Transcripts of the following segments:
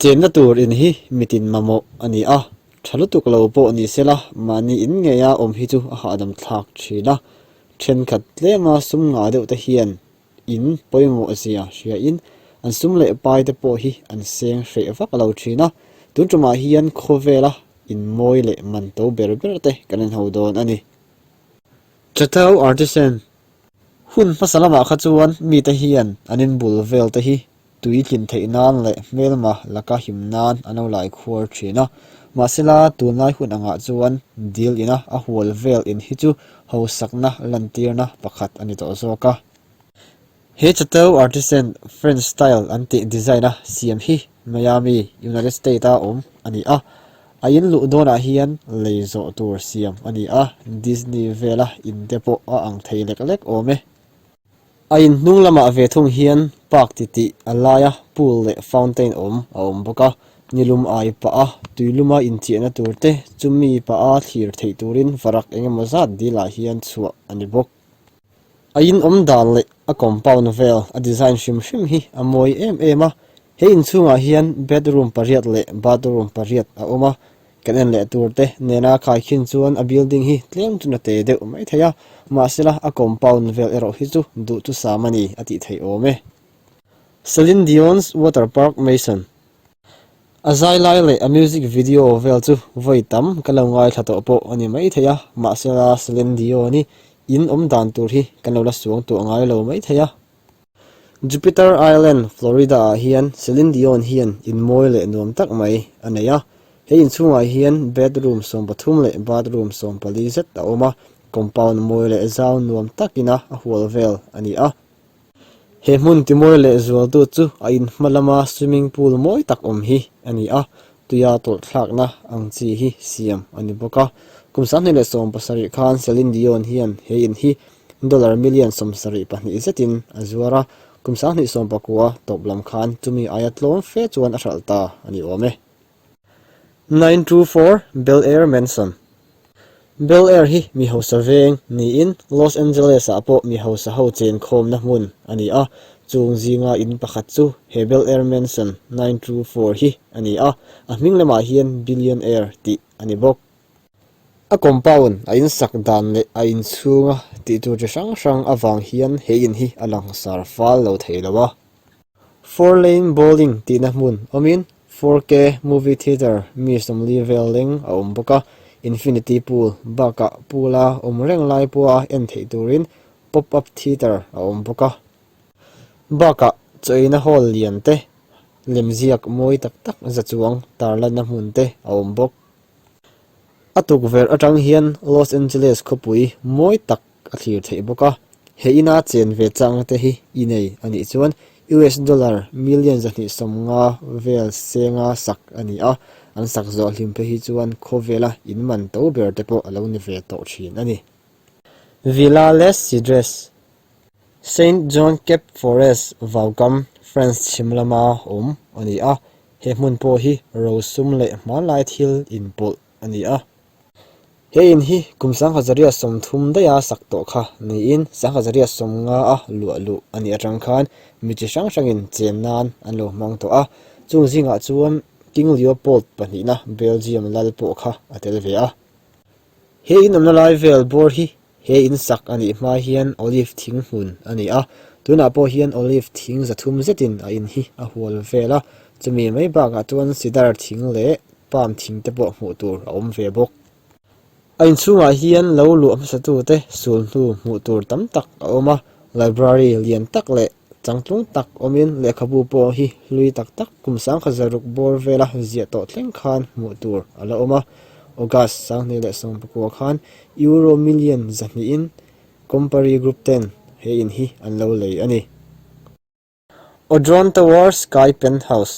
Chenna tur in hi mitin mamawh a ni a, tha lutuk lo pawh ni sela mahni in ngeia awm hi chu a hahdam thlak thin a. Thenkhat tlema sum ngah deuh te hian in pawimawh zia hriain an sum leh pai te pawh hi an seng hreh vak lo thin a. Tun tumah hian khawvela in mawi leh man to ber ber te kan inho dawn a ni. Chateau Artisan Hun hmasa lamah kha chuan mite hian an inbul vel te hi tui tlin theih nan leh hmelma laka him nan an lo lai khuar thin a. Mahsela, tunlai hun angah chuan dil ina a hual vel in hi chu hausakna lantirna pakhat a ni tawh zawk a. He Chateau Artisan French style an tih design a siam hi Miami, United State-a awm a ni a. A in luh dawnah hian lei zawh tur siam a ni a, Disney vela in te pawh a ang thei lek lek awm e. A in hnung lamah ve thung hian park titih a laia pool leh fountain awm a awm bawk a, nilum ai pah a tuiluma inchiahna tur te chumi pah a thlir theih turin varak eng emaw zat dilah hian chhuah a ni bawk. A in awm dan leh a compound vel a design hrim hrim hi a mawi em em a, he inchhungah hian bedroom pariat leh bathroom pariat a awm a, Kan en leh tur te nena khaikhin chuan a building hi tlem chu na te deuh mai thei a, mahsela a compound vel erawh hi chu duh chu sam a ni a tih theih awm e. Celine Dion's Water Park Mason A zai lai leh a music video vel chu vawi tam kan lo ngaithla tawh pawh a ni mai thei a, mahsela Celine Dion i in awm dan tur hi kan lo la suang tuah ngai lo mai thei a. Jupiter Island, Florida ah hian Celine Dion hian in mawi leh nuam tak mai a nei a. He inchhungah hian bedroom 13 leh bathroom 14 zet a awm a, compound mawi leh zau nuam takin a a hual vel a ni a. He hmun timawi leh zualtu chu a in hma lama swimming pool mawi tak awm hi a ni a, tuia tawlhthlakna ang chi hi siam a ni bawk a. Kum 2017 khan Celine Dion hian he in hi Dollar million 72 zetin a zuar a, kum 2019 tawp lam khan chumi aia tlawm fe chuan a hralh ta a ni awm e. 924 Bel Air Mansion Bel Air hi mi hausa veng niin Los Angeles-ah pawh mi hausa ho chenkhawmna hmun a ni a, chung zinga in pakhat chu he Bel Air Mansion 924 hi a ni a, a hming lamah hian Billionaire tih a ni bawk. A compound a insak dan leh a inchhunga tih tur chi hrang hrang avang hian he in hi a langsar fal lo thei lo a. Four lane bowling tihna hmun awmin 4K movie theatre mi 40 vel leng a awm bawk a, infinity pool bakah pool a awm reng lai pawha en theih turin pop up theatre a awm bawk a. Bakah chaw-eina hall lian te, lemziak mawi tak tak za chuang tarlanna hmun te a awm bawk. A tukverh atang hian Los Angeles khawpui mawi tak a thlir theih bawk a, he ina chen ve changna te hi i nei a nih chuan US dollar million 250 vel senga sak a ni a, an sak zawh hlim phei hi chuan khawvela in man to ber te pawh a lo ni ve tawh thin a ni. Villa Les Cedres, Saint John Cap Forest vaukam France chhim lama awm a ni a, He hmun pawh hi rosum leh hmanlai thil inpawlh a ni a. He in hi kum 1930 daiha sak tawh kha niin 1950 a luah luh a nih atang khan mi chi hrang hrangin chen nan an lo hmang tawh a. Chung zingah chuan King Leopold pahnihna Belgium lal pawh kha a tel ve a. He in awmna lai vel bawr hi He in sak a nih hma hian olive thing hmun a ni a, tunah pawh hian olive thing 300 zetin a in hi a hual vel a, chumi mai bakah chuan cedar thing leh palm thing te pawh hmuh tur a awm ve bawk. A inchhungah hian lo luah hmasatute sulhnu hmuh tur tam tak a awm a, library lian tak leh Changtlung tak awmin lehkhabu pawh hi hlui tak tak kum 1600 bawr vela ziah tawh thleng khan hmuh tur a la awm a. August 2019 khan Euro million 200 in Compari Group ten he in hi an lo lei a ni. Audron Tower Sky Penthouse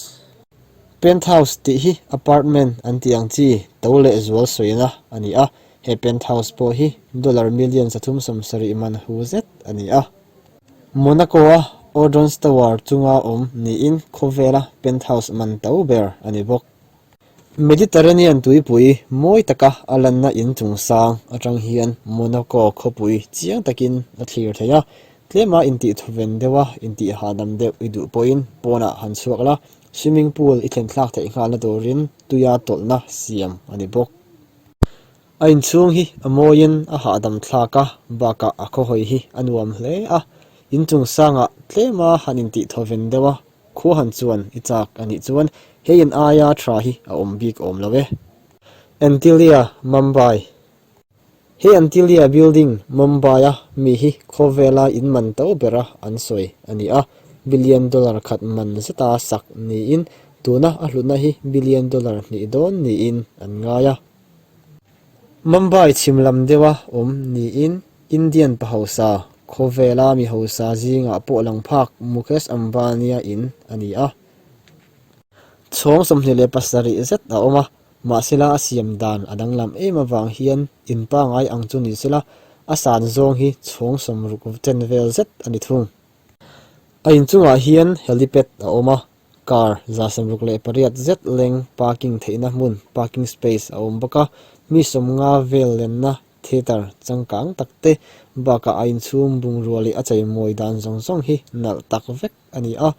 Penthouse tih hi apartment an tih ang chi to leh zual sawina a ni a, he penthouse pawh hi dollar million 370 man hu zet a ni a. Monaco-a Audron's Tower chunga awm niin khawvela penthouse man to ber a ni bawk. Mediterranean tuipui mawi taka a lanna in chung sang atang hian Monaco khawpui chiang takin a thlir thei a, tlema intih thawven deuha intih hahdam deuh i duh pawhin pawnah han chhuak la. Swimming pool i thlen thlak theih nghalna turin tuia tawlhna siam a ni bawk. A inchhung hi a mawiin a hahdam thlak a, bakah a khawhawi hi a nuam hle a. Inchung sangah tlema han intih thawven deuh a, khua han chuan i chak a nih chuan he in aia tha hi a awm bik awm lo e. Antilia, Mumbai. He Antilia Building, Mumbai-a mi hi khawvela in man to bera an sawi a ni a, billion dollar khat man zeta sak niin tuna a hlutna hi billion dollar hnih dawn niin an ngai a. Mumbai chhim lam deuha awm niin Indian pa hausa, khawvela mi hausa zingah pawh lang phak Mukesh Ambani-a in a ni a. Chhawng 27 zet a awm a, mahsela a siam dan a danglam em avang hian in pangai ang chu ni sela a san zawng hi chhawng 60 chen vel zet a ni thung. A inchungah hian helipad a awm a, car 68 zet leng parking theihna hmun parking space a awm bawk a, mi 50 vel lenna theatre changkang tak te bakah a inchhung bungrua leh a cheimawi dan zawng zawng hi nalh tak vek a ni a,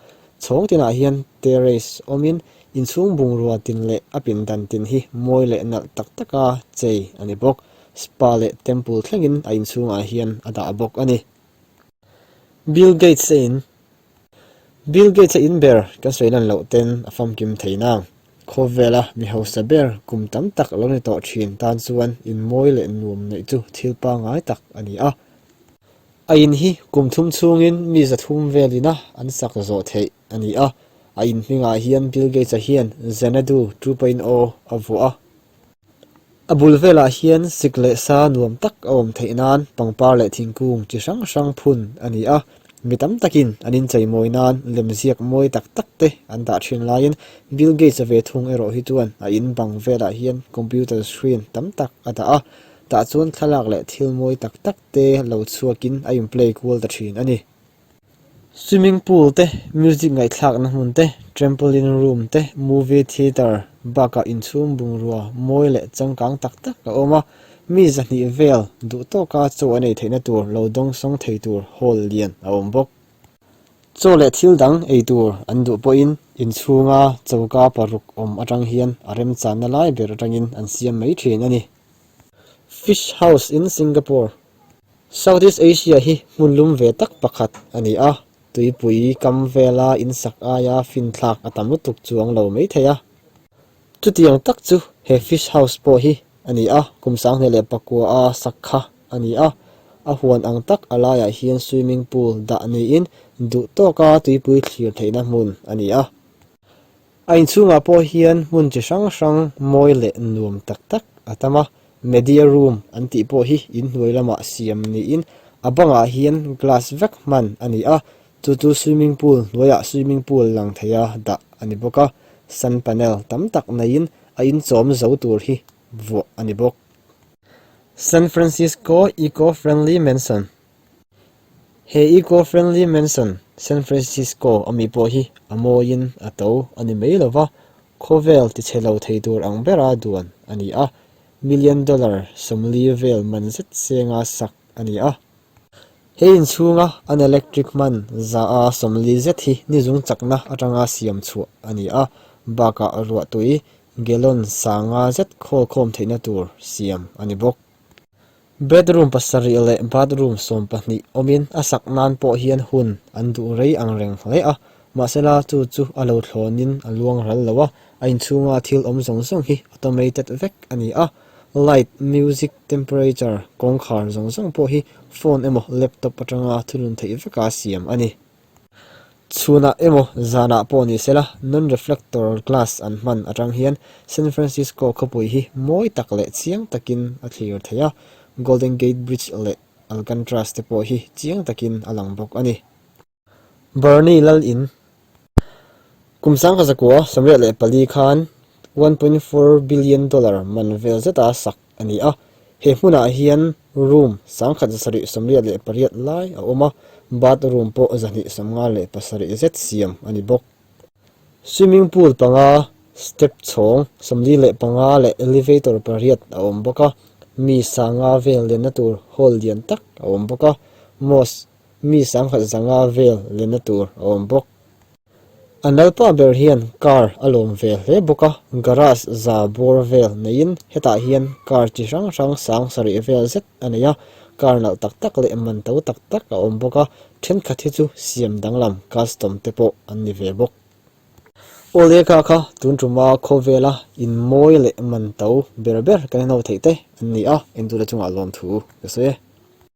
chhawng tinah hian terrace awmin inchhung bungrua tin leh a pindan tin hi mawi leh nalh tak taka chei a ni bawk. Spa leh temple thlengin a inchhungah hian a dah bawk a ni. Bill Gates-a in Bill Gates-a in ber kan sawi lan loh ten a famkim thei nang. Khawvela mi hausa ber kum tam tak lo ni tawh thin tan chuan in mawi leh nuam neih chu thil pangngai tak a ni a. A in hi kum thum chhungin mi 300 velina an sak zawh theih a ni a. A in hmingah hian Bill Gates-a hian Xanadu 2.0 a vuah a. A bul velah hian sik leh sa nuam tak a awm theih nan pangpar leh thingkung chi hrang hrang phun a ni a. Mi tam takin an incheimawi nan lemziak mawi tak tak te an dah thin laiin Bill Gates-a ve thung erawh hi chuan a in bang velah hian computer screen tam tak a dah a. Tah chuan thlalak leh thil mawi tak tak te lo chhuakin a in play kual ta thin a ni. Swimming pool te, music ngaihthlakna hmun te, trampoline room te, movie theatre bakah inchhung bungrua mawi leh changkang tak tak a awm a, mi 200 vel duh tawka chaw an ei theihna tur lo dawngsawng thei tur hall lian a awm bawk. Chaw leh thil dang ei tur an duh pawhin inchhunga choka paruk awm atang hian a remchanna lai ber atangin an siam mai thin a ni. Fish House in Singapore. Southeast Asia hi hmun lum ve tak pakhat a ni a, tuipui kam vela in sak aia finthlak a tam lutuk chuang lo mai thei a. Chutiang tak chu he Fish House pawh hi a ni a, kum 2009 a sak kha a ni a. A huan ang tak a laiah hian swimming pool dah niin duh tawka tuipui thlir theihna hmun a ni a. A inchhungah pawh hian hmun chi hrang hrang mawi leh nuam tak tak a tam a, media room an tih pawh hi inhnuai lamah siam niin a bangah hian glass vek hman a ni a, chu chu swimming pool hnuaiah swimming pool lang theia dah a ni bawk a, sun panel tam tak neiin a inchawm zo tur hi vuah a ni bawk. San Francisco Eco-Friendly Mansion He eco-friendly mansion San Francisco a mi pawh hi a mawiin a to a ni mai lova, khawvel tichhe lo thei tur ang bera duan a ni a, million dollar 40 vel man zet senga sak a ni a. He inchhunga an electric hman za a 40 zet hi nizung chakna atanga siam chhuah a ni a, bakah ruahtui gallon 500 zet khawlkhawm theihna tur siam a ni bawk. Bedroom pasarih leh bathroom 12 awmin a sak nan pawh hian hun an duh rei ang reng hle a, mahsela chu chu a lo thlawnin a luang ral lo a, a inchhunga thil awm zawng zawng hi automated vek a ni a, light, music, temperature, kawngkhar zawng zawng pawh hi phone emaw laptop atanga thunun theih veka siam a ni. Chhunah emaw zanah pawh ni sela non-reflector glass an hman atang hian San Francisco khawpui hi mawi tak leh chiang takin a thlir thei a, Golden Gate Bridge leh Alcantraz te pawh hi chiang takin a lang bawk a ni. Bernie Lal in kum 1984 khan 1.4 billion dollar man vel zeta sak a ni a, he hmunah hian room 1778 lai a awm a, bathroom pawh 257 zet siam a ni bawk. Swimming pool panga, step chhawng 45 leh elevator pariat a awm bawk a, mi sanga vel lenna tur hall lian tak a awm bawk a, mosque mi 1100 vel lenna tur a awm bawk. An lalpa ber hian car a lawm ve hle bawk a, garage za bawr vel neiin hetah hian car chi hrang hrang 7000 vel zet a nei a, car nalh tak tak leh man to tak tak a awm bawk a, thenkhat hi chu siam danglam custom te pawh an ni ve bawk. Awle kha kha tun tuma khawvela in mawi leh man to ber ber kan en ho theih te an ni a, entute chungah lawmthu ka sawi e.